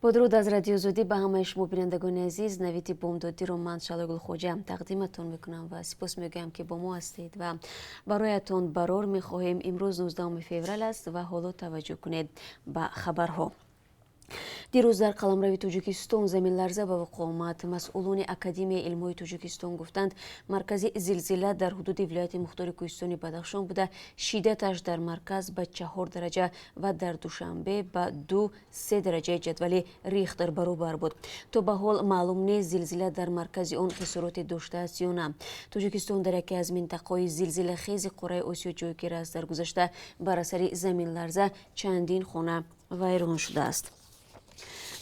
Бо дуруд аз Радиои Озодӣ ба ҳамаи шумо, бинандагони азиз. Навиди бомдодиро ман, Шалогулхоҷа, тақдиматон мекунам ва сипос мегӯям, ки бо мо ҳастед, ва бароятон барор мехоҳем. Имрӯз 19 феврал аст ва ҳоло таваҷҷӯҳ кунед ба хабарҳо. Дирӯз дар қаламрави Тоҷикистон заминларза ба вуқӯъ омад. Масъулони Академияи илмҳои Тоҷикистон гуфтанд, маркази зилзила дар ҳудуди вилояти мухтори кӯҳистони Бадахшон буда, шиддаташ дар марказ ба 4 дараҷа ва дар Душанбе ба 2-3 дараҷаи ҷадвали Рихтер баробар буд. То ба ҳол маълум нест, зилзила дар маркази он хисороте доштааст ё на. Тоҷикистон дар яке аз минтақаҳои зилзилахези қораи Осиё ҷойгир аст. Дар гузашта бар асари заминларза чандин хона вайрон шудааст.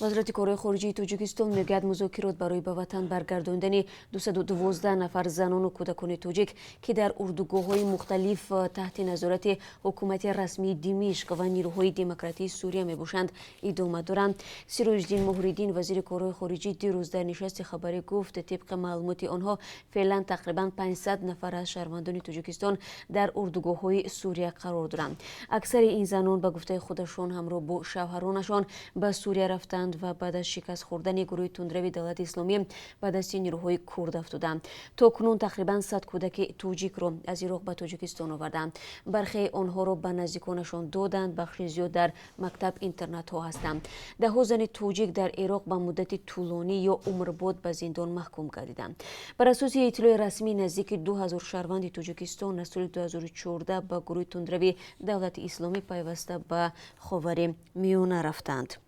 Вазорати корҳои хориҷии Тоҷикистон мегӯяд, музокирот барои ба ватан баргардондани 212 нафар занону кӯдакони тоҷик, ки дар урдугоҳҳои мухталиф таҳти назорати ҳукумати расмии Димишқ ва нирӯҳои демократии Сурия мебошанд, идома доранд. Сироҷиддин Муҳриддин, вазири корҳои хориҷӣ, дирӯз дар нишасти хабарӣ гуфт, тибқи маълумоти онҳо феълан тақрибан 500 нафар аз шаҳрвандони Тоҷикистон дар урдугоҳҳои Сурия қарор доранд. Аксари ин занон, ба гуфтаи худашон, ҳамроҳ бо шавҳаронашон ба Сурия рафтанд ва баъд аз шикаст хӯрдани гурӯҳи тундрави Давлати Исломӣ ба дасти нирӯҳои курд афтоданд. То кунун тақрибан 100 кӯдаки тоҷикро аз Ироқ ба Тоҷикистон оварданд. Бархеи онҳоро ба наздиконашон доданд, бахши зиёд дар мактаб интернатҳо ҳастанд. Даҳҳо зани тоҷик дар Ироқ ба муддати тӯлонӣ ё умрбод ба зиндон маҳкум гардиданд. Бар асоси иттилои расмӣ, наздики 2000 шаҳрванди Тоҷикистон аз соли 2014 ба гурӯҳи тундрави Давлати Исломӣ пайваста, ба Ховари Миёна рафтанд.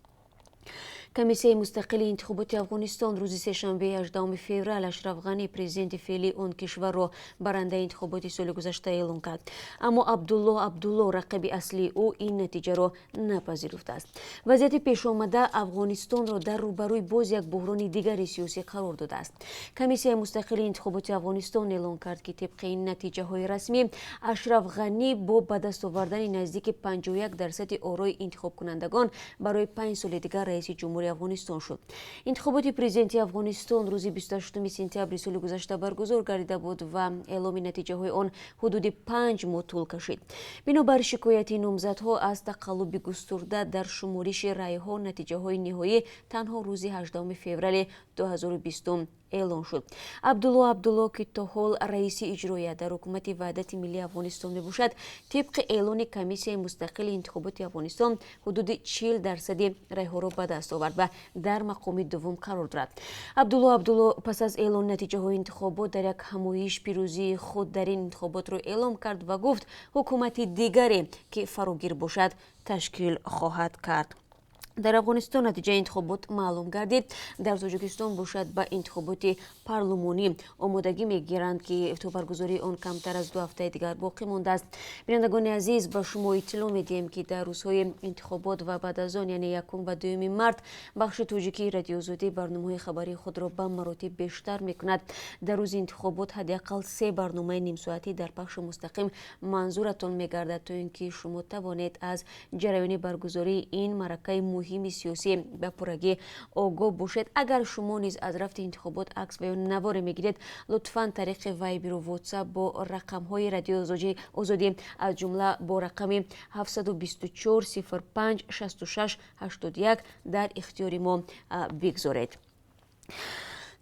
Комиссияи мустақили интихоботи Афғонистон рӯзи сешанбе, 18 феврал, Ашраф Ғанӣ, президенти феълии он кишварро барандаи интихоботи соли гузашта эълон кард. Аммо Абдулло Абдулло, рақиби аслии ӯ, ин натиҷаро напазируфтааст. Вазъияти пешомада Афғонистонро дар рӯбарӯи боз як буҳрони дигари сиёсӣ қарор додааст. Комиссияи мустақили интихоботи Афғонистон эълон кард, ки тибқи ин натиҷаҳои расмӣ Ашраф Ғанӣ бо ба даст овардани наздики 51 дарсади орои интихобкунандагон барои 5 соли дигар раиси ҷумҳури Афғонистон шуд. Интихоботи президенти Афғонистон рӯзи 28 сентябри соли гузашта баргузор гардида буд ва эъломи натиҷаҳои он ҳудуди 5 моҳ тӯл кашид. Бинобар шикояти номзадҳо аз тақаллуби густурда дар шумориши раъйҳо, натиҷаҳои ниҳоӣ танҳо рӯзи 18 феврали 2020 эълон шуд. Абдулло Абдулло, ки то ҳол раиси иҷроия дар Ҳукумати Ваҳдати Миллии Афғонистон мебошад, тибқи эълони Комиссияи мустақили интихоботи Афғонистон ҳудуди 40 дарсади райҳоро ба даст овард ва дар мақоми дуввум қарор дорад. Абдулло Абдулло пас аз эълони натиҷаҳои интихобот дар як ҳамоиш пирӯзии худ дар ин интихоботро эълом кард ва гуфт, ҳукумати дигаре, ки фарогир бошад, ташкил хоҳад кард. Дар Афғонистон натиҷаи интихобот маълум гардид. Дар Тоҷикистон бошад, ба интихоботи парлумонӣ омодагӣ мегиранд, ки то баргузории он камтар аз 2 ҳафтаи дигар боқӣ мондааст. Бинандагони азиз, ба шумо иттилоъ медиҳем, ки дар рӯзҳои интихобот ва баъд аз он, яъне 1 ва 2 март, бахши тоҷикии Радиои Озодӣ барномаҳои хабарии худро ба маротиб бештар мекунад. Дар рӯзи интихобот ҳадди ақал се барномаи нимсоатӣ дар пахши мустақим манзуратон мегардад, то ин ки шумо тавонед аз ҷараёни баргузории ин маъракаи муҳими сиёсӣ ба пуррагӣ огоҳ бошед. Агар шумо низ аз рафти интихобот акс ва ё наворе мегиред, лутфан тариқи Вайберу Ватсап бо рақамҳои Радиои Озодӣ, аз ҷумла бо рақами 724 05 66 81, дар ихтиёри мо бигзоред.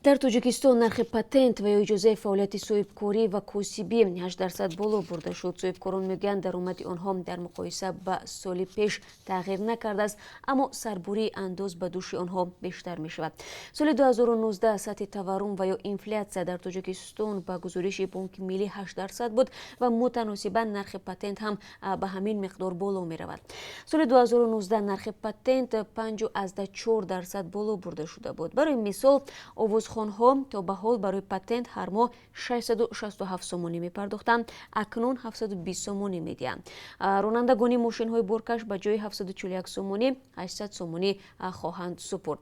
Дар Тоҷикистон нархи патент ва ё иҷозаи фаъолияти соҳибкорӣ ва косибӣ 8% боло бурда шуд. Соҳибкорон мегӯянд, даромади онҳо дар муқоиса ба соли пеш тағйир накардааст, аммо сарбурии андоз ба дӯши онҳо бештар мешавад. Соли 2019 сатҳи таваррум ва ё инфлятсия дар Тоҷикистон ба гузориши Бонки Миллӣ 8% буд ва мутаносибан нархи патент ҳам ба ҳамин миқдор боло меравад. Соли 2019 нархи патент 5,4% боло бурда шуда буд. Барои мисол, овозхонҳо то ба ҳол барои патент ҳар моҳ 667 сомонӣ мепардохтанд, акнун 720 сомонӣ медиҳанд. Ронандагони мошинҳои боркаш ба ҷои 741 сомонӣ 800 сомонӣ хоҳанд супурд.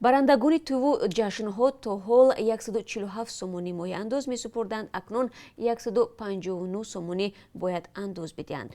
Барандагони тӯйву ҷашнҳо то ҳол 147 сомонӣ моҳи андоз месупурданд, акнун 159 сомонӣ бояд андоз бидиҳанд.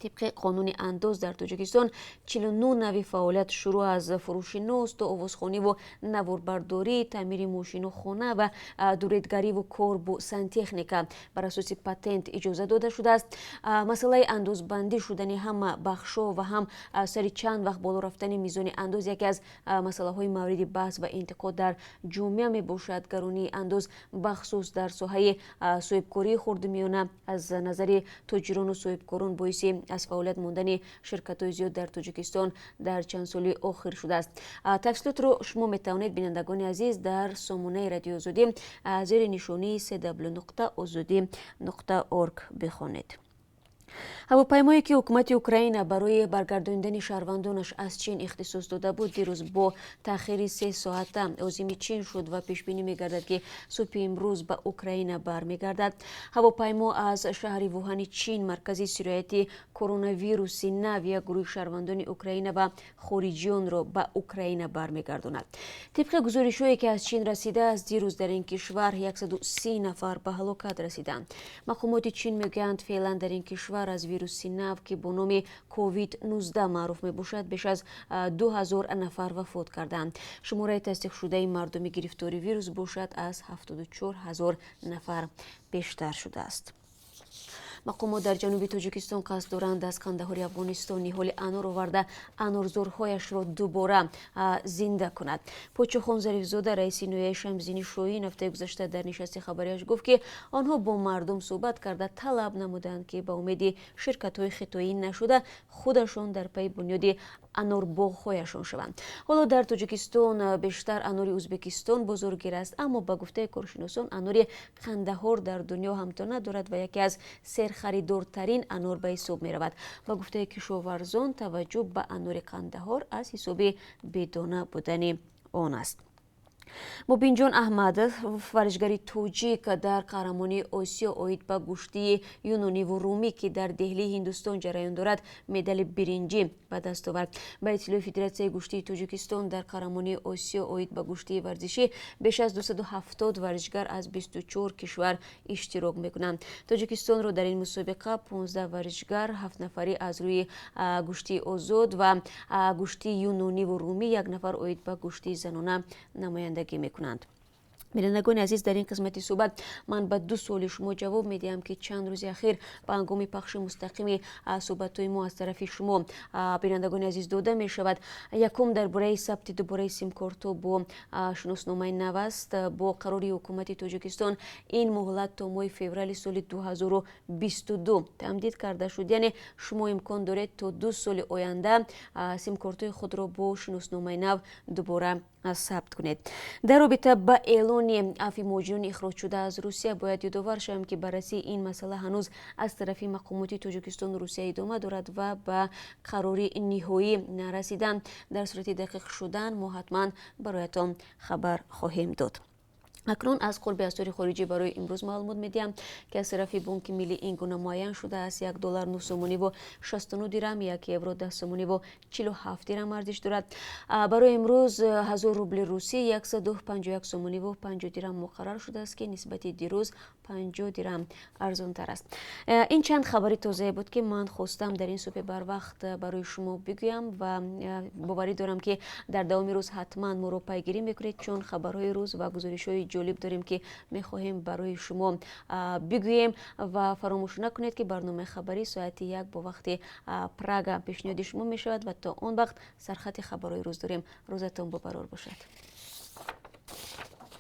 Тибқи қонуни андоз дар Тоҷикистон 49 навъи фаъолият, шурӯъ аз фурӯши нос то овозхониву наворбардорӣ, таъмири мошину хона ва дуредгариву кор бо сантехника, бар асоси патент иҷоза дода шудааст. Масъалаи андозбандӣ шудани ҳама бахшҳо ва ҳам сари чанд вақт боло рафтани мизони андоз яке аз масъалаҳои мавриди баҳс ва интиқод дар ҷомеа мебошад. Гаронии андоз, бахусус дар соҳаи соҳибкории хурдумиёна, аз назари тоҷирону соҳибкорон боиси аз фаъолият мондани ширкатҳои зиёд дар Тоҷикистон дар чанд соли охир шудааст. Тафсилотро шумо метавонед, бинандагони азиз, дар сомонаи Радиои Озодӣ зери нишонии cw.ozodi.org бихонед. Ҳавопаймое, ки ҳукумати Украина барои баргардонидани шаҳрвандонаш аз Чин ихтисос дода буд, дирӯз бо таъхири 3 соата озими Чин шуд ва пешбинӣ мегардад, ки субҳи имрӯз ба Украина бармегардад. Ҳавопаймо аз шаҳри Вуҳани Чин, маркази сирояти коронавируси нав, як гурӯҳи шаҳрвандони Украина ва хориҷиёнро ба Украина бармегардонад. Тибқи гузоришҳое, ки аз Чин расидааст, дирӯз дар ин кишвар 130 нафар ба ҳалокат расиданд. Мақомоти Чин мегӯянд, феълан дар ин кишвар аз вируси нав, ки бо номи COVID-19 маъруф мебошад, беш аз 2000 нафар вафот карданд. Шумораи тасдиқшудаи мардуми гирифтори вирус бошад, аз 74 ҳазор нафар бештар шудааст. Мақомот дар ҷануби Тоҷикистон қасд доранд аз Қандаҳори Афғонистон ниҳоли анор оварда, анорзорҳояшро дубора зинда кунад. Почохон Зарифзода, раиси ноҳияи Шамсиддини Шоҳин, ҳафтаи гузашта дар нишасти хабарияш гуфт, ки онҳо бо мардум суҳбат карда, талаб намуданд, ки ба умеди ширкатҳои хитоӣ нашуда, худашон дар пайи бунёди анорбоғҳояшон шаванд. Ҳоло дар Тоҷикистон бештар анори Ӯзбекистон бозоргир аст, аммо ба гуфтаи коршиносон, анори Қандаҳор дар дунё ҳамто надорад ва яке аз серхаридортарин анор ба ҳисоб меравад. Ба гуфтаи кишоварзон, таваҷҷӯҳ ба анори Қандаҳор аз ҳисоби бедона будани он аст. Мубинҷон Аҳмадов, варзишгари тоҷик, дар Қаҳрамонии Осиё оид ба гӯштии юнониву румӣ, ки дар Деҳлии Ҳиндустон ҷараён дорад, медали биринҷӣ ба даст овард. Ба иттилои Федератсияи гӯштии Тоҷикистон, дар Қаҳрамонии Осиё оид ба гӯштии варзишӣ беш аз 270 варзишгар аз 24 кишвар иштирок мекунанд. Тоҷикистонро дар ин мусобиқа 15 варзишгар, ҳафт нафарӣ аз рӯи гӯштии озод ва гӯштии юнониву румӣ, як нафар оид ба гӯштии занона намояндагӣ мекунанд. Бинандагони азиз, дар ин қисмати суҳбат ман ба ду суоли шумо ҷавоб медиҳам, ки чанд рӯзи ахир ба ҳангоми пахши мустақими суҳбатҳои мо аз тарафи шумо, бинандагони азиз, дода мешавад. Якум дар бораи сабти дубораи симкортҳо бо шиносномаи нав аст. Бо қарори ҳукумати Тоҷикистон ин муҳлат то моҳи феврали соли 2022 тамдид карда шуд, яъне шумо имкон доред то 2 соли оянда симкортҳои худро бо шиносномаи нав дубора сабт кунед. Дар робита ба эълони афви муҳоҷирони ихроҷшуда аз Русия бояд ёдовар шавем, ки баррасии ин масъала ҳанӯз аз тарафи мақомоти Тоҷикистону Русия идома дорад ва ба қарори ниҳоӣ нарасиданд. Дар сурати дақиқ шудан мо ҳатман бароятон хабар хоҳем дод. Акнун аз қурби асъори хориҷӣ барои имрӯз маълумот медиҳам, ки аз тарафи Бонки Миллӣ ин гуна муайян шудааст: 1 доллар 9 сомониву 69 дирам, 1 евро 10 сомониву 47 дирам арзиш дорад. Барои имрӯз 1000 рубли русӣ 151 сомониву 50 дирам муқаррар шудааст, ки нисбати дирӯз 50 дирам арзонтар аст. Ин чанд хабари тозае буд, ки ман хостам дар ин субҳи барвақт барои шумо бигӯям, ва боварӣ дорам, ки дар давоми рӯз ҳатман моро пайгирӣ мекунед, чун хабарҳои рӯз ва гузоришҳои ҷолиб дорем, ки мехоҳем барои шумо бигӯем. Ва фаромӯш накунед, ки барномаи хабарӣ соати 1 бо вақти Прага пешниҳоди шумо мешавад ва то он вақт сархати хабарҳои рӯз дорем. Рӯзатон бобарор бошад.